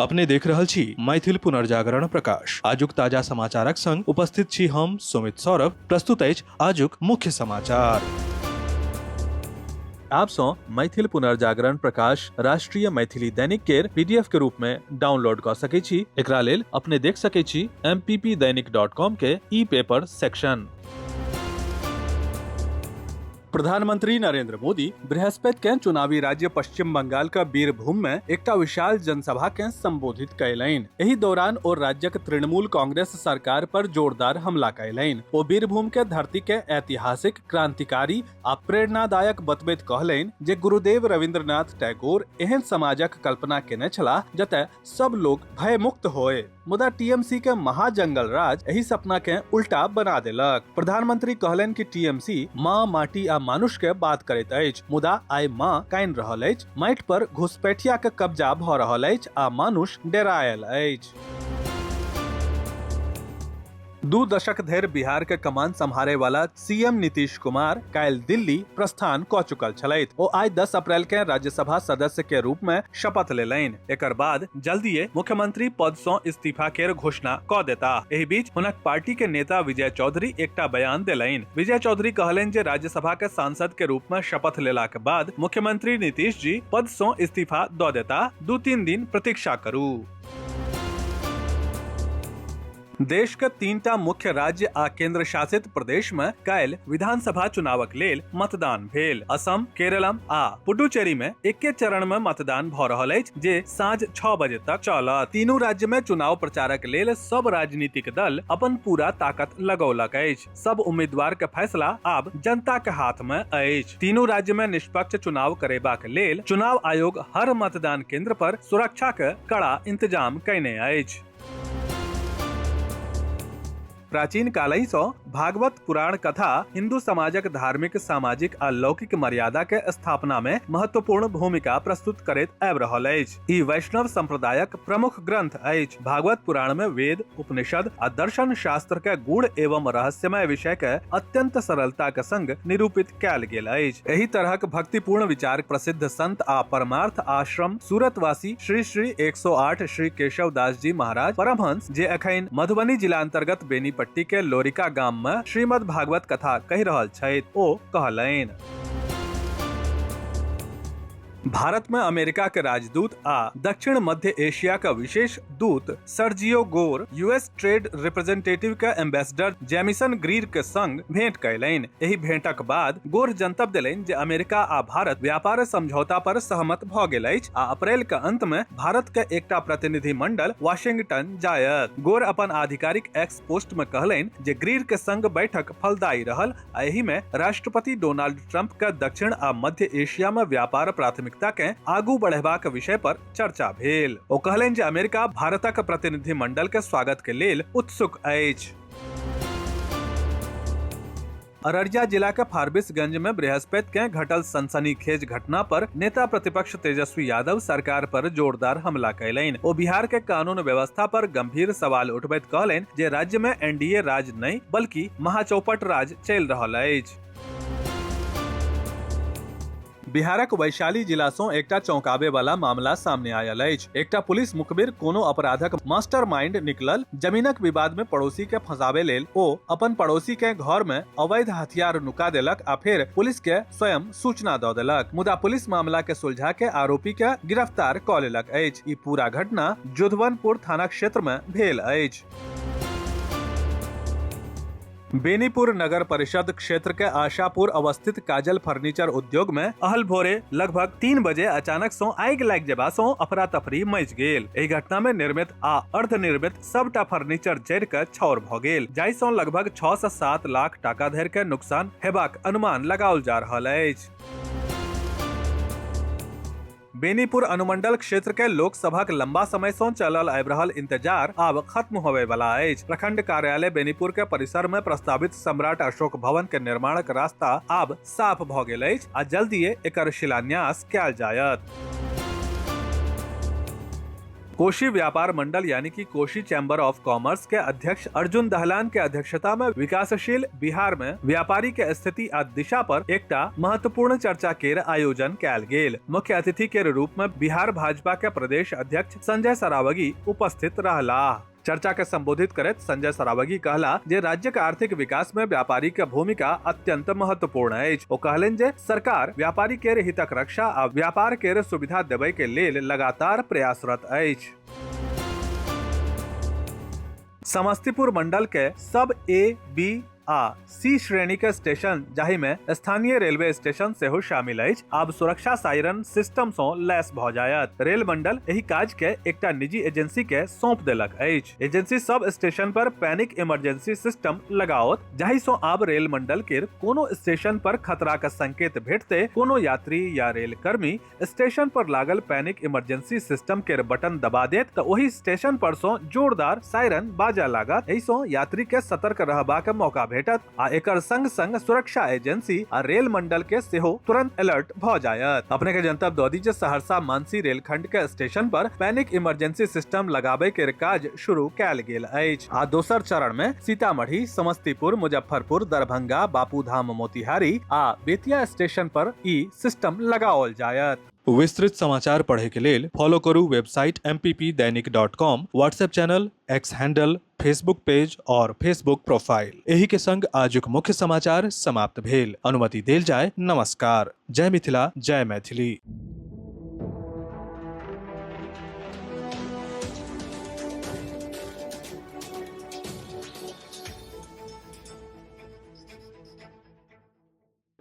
अपने देख रहल छी मैथिल पुनर्जागरण प्रकाश। आजुक ताजा समाचारक संग उपस्थित छी हम सुमित सौरभ। प्रस्तुत अछि आजुक मुख्य समाचार। आप सँ मैथिल पुनर्जागरण प्रकाश राष्ट्रीय मैथिली दैनिक केर पीडीएफ के रूप में डाउनलोड कऽ सकै छी। एकरा लेल अपने देख सकै छी mppdainik.com के ई पेपर सेक्शन। प्रधानमंत्री नरेंद्र मोदी बृहस्पति के चुनावी राज्य पश्चिम बंगाल के बीरभूम में एकटा विशाल जनसभा के संबोधित कयलनि। एहि दौरान ओ राज्यक तृणमूल कांग्रेस सरकार पर जोरदार हमला कयलनि। ओ बीरभूम के धरती के ऐतिहासिक, क्रांतिकारी आ प्रेरणादायक बतबैत कहलनि जे गुरुदेव रविंद्रनाथ टैगोर एहन समाजक कल्पना केने छलाह जतय सब लोग भयमुक्त होए, मुदा टीएमसी के महाजंगल राज एहि सपना के उल्टा बना देलक। प्रधानमंत्री कहलनि कि टीएमसी माँ, माटी आ मानुष के बात करैत अछि, मुदा आइ माँ कानि रहल अछि, माटि पर घुसपैठिया के कब्जा भ रहल अछि आ मानुष डेरायल अछि। 2 दशक धरि बिहार के कमान सम्हारे वाला सीएम नीतीश कुमार काल्हि दिल्ली प्रस्थान क चुकल छलथि। ओ आइ 10 अप्रैल के राज्यसभा सदस्य के रूप में शपथ लेलनि। एकर बाद जल्दिए मुख्यमंत्री पद सँ इस्तीफा केर घोषणा क देताह। एहि बीच हुनक पार्टी के नेता विजय चौधरी एकटा बयान देलनि। विजय चौधरी कहलनि जे राज्यसभा के सांसद के रूप में शपथ लेलाक बाद मुख्यमंत्री नीतीश जी पद सँ इस्तीफा द देताह, 2-3 दिन प्रतीक्षा करू। देश के 3टा मुख्य राज्य आ केंद्र शासित प्रदेश में काल्हि विधानसभा चुनावक लेल मतदान भेल। असम, केरलम आ पुडुचेरी में एके चरण में मतदान भ रहल अछि जे साँझ 6 बजे तक चलत। तीनू राज्य में चुनाव प्रचारक लेल सब राजनीतिक दल अपन पूरा ताकत लगौलक अछि। सब उम्मीदवार के फैसला आब जनता के हाथ में अछि। तीनू राज्य में निष्पक्ष चुनाव करेबाक लेल चुनाव आयोग हर मतदान केंद्र पर सुरक्षा के कड़ा इंतजाम कयने अछि। प्राचीन कालहि सँ भागवत पुराण कथा हिंदू समाजक धार्मिक, सामाजिक आ लौकिक मर्यादा के स्थापना में महत्वपूर्ण भूमिका प्रस्तुत करैत आबि रहल अछि। ई वैष्णव संप्रदायक प्रमुख ग्रंथ अछि। भागवत पुराण में वेद, उपनिषद आ दर्शन शास्त्र के गूढ़ एवं रहस्यमय विषय के अत्यंत सरलता के संग निरूपित कयल गेल अछि। एहि तरहक भक्तिपूर्ण विचार प्रसिद्ध संत आ परमार्थ आश्रम सूरतवासी श्री श्री 108 श्री केशव दास जी महाराज परमहंस, जे अखन मधुबनी जिला अंतर्गत बेनीपट्टी के लोरिका गाम में श्रीमद् भागवत कथा कहि रहल छथि, ओ कहलनि। भारत में अमेरिका के राजदूत आ दक्षिण मध्य एशिया का विशेष दूत Sergio Gor US trade representative के एम्बेसडर जेमिसन ग्रीर के संग भेंट कयलनि। एहि भेंटक बाद गोर जनतब देलनि जे अमेरिका आ भारत व्यापार समझौता पर सहमत भ गेल अछि आ अप्रैल के अंत में भारत के एकटा प्रतिनिधि मंडल वाशिंगटन जायत। गोर अपन आधिकारिक एक्स पोस्ट में कहलनि जे ग्रीर के संग बैठक फलदायी रहल आ एहि में राष्ट्रपति डोनाल्ड ट्रंप के दक्षिण आ मध्य एशिया में व्यापार प्राथमिकता के आगू बढ़ेबाक विषय पर चर्चा भेल। ओ कहलनि जे अमेरिका भारतक प्रतिनिधि मंडल के स्वागत के लेल उत्सुक अछि। अररिया जिला के फारबिसगंज में बृहस्पति के घटल सनसनीखेज घटना पर नेता प्रतिपक्ष तेजस्वी यादव सरकार पर जोरदार हमला कयलनि। ओ बिहार के कानून व्यवस्था पर गंभीर सवाल उठबैत कहलनि जे राज्य में एनडीए राज नहि बल्कि महाचौपट राज चलि रहल अछि। बिहारक वैशाली जिला सँ एकटा चौंकाबे वाला मामला सामने आयल अछि। एकटा पुलिस मुखबिर कोनो अपराधक मास्टरमाइंड निकलल। जमीनक विवाद में पड़ोसी के फंसाबे लेल ओ अपन पड़ोसी के घर में अवैध हथियार नुका देलक आ फेर पुलिस के स्वयं सूचना दऽ देलक। मुदा पुलिस मामला के सुलझा के आरोपी के गिरफ्तार कऽ लेलक अछि। ई पूरा घटना जोधवनपुर थाना क्षेत्र में भेल अछि। बेनीपुर नगर परिषद क्षेत्र के आशापुर अवस्थित काजल फर्नीचर उद्योग में अहल भोरे लगभग 3 बजे अचानक सं आगि लागि जेबा सं अफरा तफरी मचि गेल। एहि घटना में निर्मित आ अर्धनिर्मित सबटा फर्नीचर जरि के छाउर भ गेल, जाहि सं लगभग 6 से 7 लाख टाका धरि के नुकसान हेबाक अनुमान लगाओल जा रहल अछि। बेनीपुर अनुमंडल क्षेत्र के लोकसभक लंबा समय सं चलल आबि रहल इंतजार आब खत्म होबय वाला अछि। प्रखंड कार्यालय बेनीपुर के परिसर में प्रस्तावित सम्राट अशोक भवन के निर्माणक रास्ता आब साफ भ गेल अछि आ जल्दिए एकर शिलान्यास कयल जायत। कोशी व्यापार मंडल यानी कि कोशी चैम्बर ऑफ कॉमर्स के अध्यक्ष अर्जुन दहलान के अध्यक्षता में विकासशील बिहार में व्यापारी के स्थिति आ दिशा पर एकटा महत्वपूर्ण चर्चा केर आयोजन कयल गेल। मुख्य अतिथि के रूप में बिहार भाजपा के प्रदेश अध्यक्ष संजय सरावगी उपस्थित रहलाह। चर्चा के संबोधित करैत संजय सरावगी कहला जे राज्य के आर्थिक विकास में व्यापारी के भूमिका अत्यंत महत्वपूर्ण अछि। ओ कहलनि जे सरकार व्यापारी केर हितक रक्षा आ व्यापार केर सुविधा देबय के लेल लगातार प्रयासरत अछि। समस्तीपुर मंडल के सब ए, बी आ सी श्रेणी के स्टेशन, जाहि में स्थानीय रेलवे स्टेशन सेहो शामिल अछि, आब सुरक्षा सायरन सिस्टम सं लैस भ जायत। रेल मंडल एहि काज के एकटा निजी एजेंसी के सौंप देलक अछि। एजेंसी सब स्टेशन पर पैनिक इमरजेंसी सिस्टम लगाओत, जाहि सं आब रेल मंडल केर कोनो स्टेशन पर खतरा के संकेत भेटते कोनो यात्री या रेलकर्मी स्टेशन पर लागल पैनिक इमरजेंसी सिस्टम केर बटन दबा देत तऽ ओहि स्टेशन पर सँ जोरदार सायरन बाजऽ लागत। एहि सँ यात्री के सतर्क रहबाक मौका भेटत आ एकर संग संग सुरक्षा एजेंसी आ रेल मंडल के सेहो तुरंत अलर्ट भऽ जायत। अपने के जनतब दऽ दी जे सहरसा मानसी रेलखंड के स्टेशन पर पैनिक इमरजेंसी सिस्टम लगाबय केर काज शुरू कयल गेल अछि आ दोसर चरण मे सीतामढ़ी, समस्तीपुर, मुजफ्फरपुर, दरभंगा, बापूधाम, मोतिहारी आ बेतिया स्टेशन पर ई सिस्टम लगाओल जायत। विस्तृत समाचार पढ़े के लेल फॉलो करू website mppdainik.com, WhatsApp channel, X handle, Facebook page और फेसबुक प्रोफाइल। एही के संग आजुक मुख्य समाचार समाप्त भेल। अनुमति देल जाय। नमस्कार। जय मिथिला, जय मैथिली।